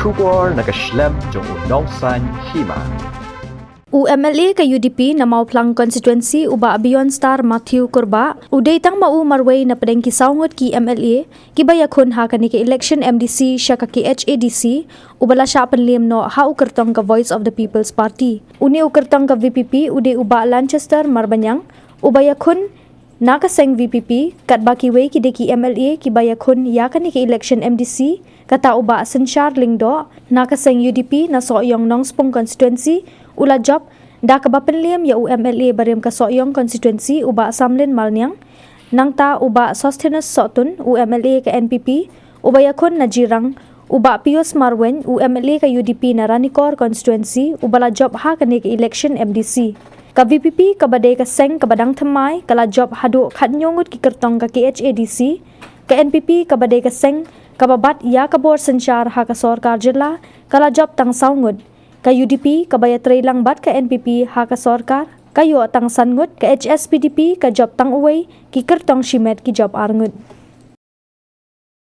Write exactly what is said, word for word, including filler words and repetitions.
khubor na ka shlem jong u nongsaiñ hima. U M L A ka U D P na Mawphlang constituency u Bah Beyond Star Matthew Kurbah u dei tang ma u marwei na pdeng ki saw ngut ki M L A kiba ïakhun ha kane ka election M D C sha ka K H A D C, uba la shah pynliem noh ha u kyrtong ka Voice of the People's Party. Une u kyrtong ka V P P u dei u Bah Lanchester Marbaniang, uba ïakhun na ka seng V P P, katba kiwei ki dei ki M L A kiba ïakhun ïa kane ka election M D C, kata u Bah Synshar Lyngdoh na ka seng U D P na Sohiong Nongspung constituency, u la jop da kaba pynliem ïa u M L A barim ka Sohiong constituency u Bah Samlin Malniang. Nangta u Bah Sosthenes Sohtun, u M L A ka N P P uba ïakhun na Jirang, u Bah Pius Marwein, u M L A ka U D P na Ranikor constituency, uba la jop ha kane ka election M D C. Ka V P P kaba dei ka seng kaba dang thymmai ka la jop haduh khathynñiew ngut ki kyrtong ka K H A D C. Ka N P P kaba dei ka seng kaba bat ïa ka bor synshar ha ka sorkar jylla ka la jop tang saw ngut. Ka U D P kaba ïatreilang bad ka N P P ha ka sorkar ka ïoh tang san ngut, ka H S P D P ka jop tang uwei, ki kyrtong shimet ki jop ar ngut.